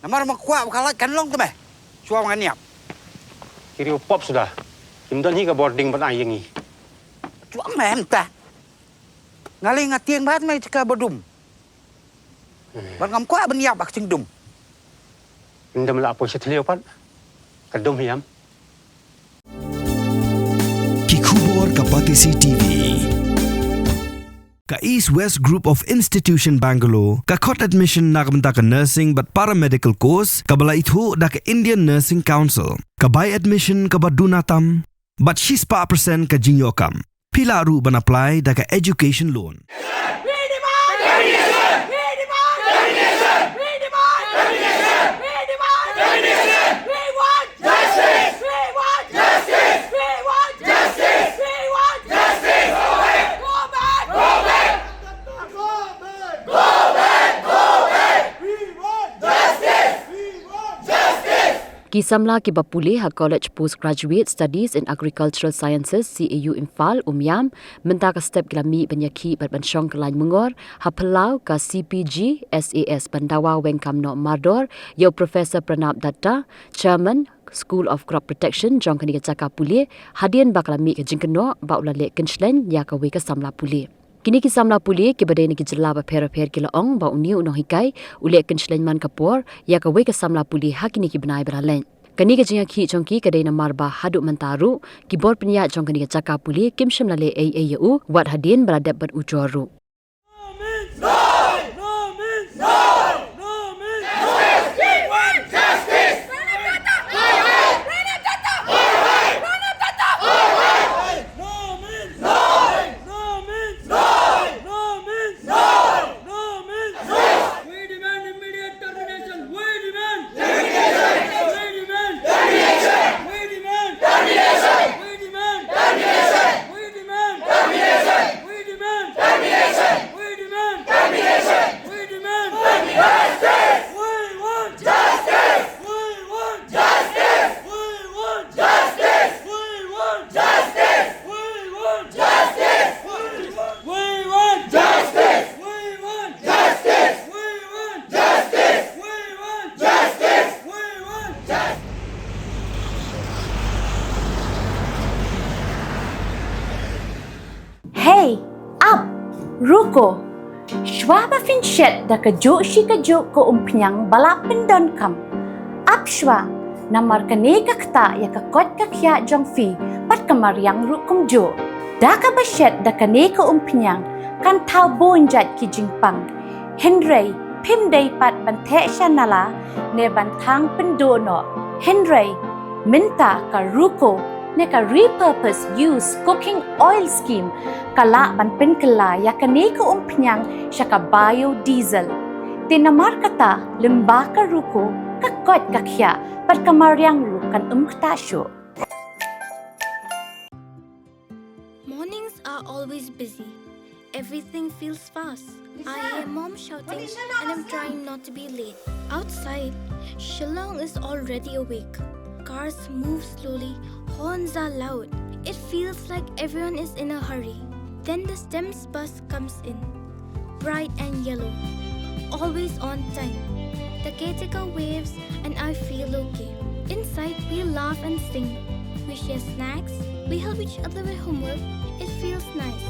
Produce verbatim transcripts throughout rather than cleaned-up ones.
Namar ma kwah ba ka lait kan long te me. Shuwa ngan ïap. Ki riew pop suda. Kim don hi ka bording ban ai ïa ngi. Shuwa me mynta. Nga lei nga tieng bad me jaka ba dum. Bad ngam kwah ban ïap bad ka jingdum. Ynda me la poi sha thliew pat. Ka dum hiam. Ki khubor ka Batesi T V. Ka East West Group of Institution Bangalore ka khot admission na ka bynta ka nursing bad paramedical course kaba la ithuh da ka Indian Nursing Council. Ka bai admission kaba duna tam bad shispah percent ka jingïoh kam. Phi lah ruh ban apply da ka education loan. Ki samla kiba pule ha College Postgraduate Studies in Agricultural Sciences, C A U Imphal, Umiam, mynta ka step ki la mih ban ïakhih bad ban shong kyllaiñ myngor ha phyllaw ka C P G S A S ban dawa weng kam noh mardor ïa u Professor Pranab Datta, Chairman School of Crop Protection jong kane ka jaka pule, hadien ba ka la mih ka jingkynnoh ba u la leh kynshleng ïa kawei ka samla pule. Kine ki samla pule kiba dei na ki jylla bapher bapher ki la ong ba une u nonghikai u leh kynshleng man ka por ïa kawei ka samla pule ha kine ki bnai ba la leit. Kane ka jingïakhih jong ki ka dei namar ba haduh mynta ruh ki bor pynïaid jong kane ka jaka pule kim shym la leh ei ei ïa u, wat hadien ba la dep bad u jor ruh. We demand immediate termination. We demand termination. We demand termination. We demand termination. We demand termination. We demand termination. We demand termination. We demand termination. We demand justice. We want justice. We want justice. We want justice. We want justice. We want justice. We want justice. We want justice. We want justice. We want justice. We want justice. We want justice. Hey, ap, ruko. Shuwa ba phin shet da kajuh shi kajuh ka umphniang ba la pyndonkam, ap shuwa, namar kane ka ktah ïa ka koit ka khiah jong phi bad ka mariang ruh kumjuh. Da kaba shet da kane ka umphniang kan thaw bun jait ki jingpang. Hynrei phim dei pat ban theh sha nala ne ban thang pynduh noh. Hynrei mynta ka ruko ne ka repurpose use cooking oil scheme ka lah ban pynkylla ïa kane ka umphniang sha ka biodiesel. Te namar kata, lyngba ka ruko, ka koit ka khiah bad ka mariang ruh kan ym ktah shuh. Mornings are always busy. Everything feels fast. I hear mom shouting and I'm trying not to be late. Outside, Shillong is already awake. Cars move slowly, horns are loud. It feels like everyone is in a hurry. Then the STEMS bus comes in, bright and yellow, always on time. The caretaker waves and I feel okay. Inside, we laugh and sing. We share snacks, we help each other with homework. It feels nice.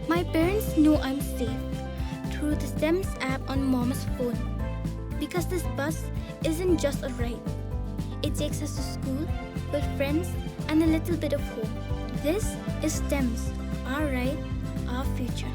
My parents know I'm safe through the STEMS app on mom's phone. Because this bus isn't just a ride, it takes us to school, with friends, and a little bit of home. This is STEMS, our ride, our future.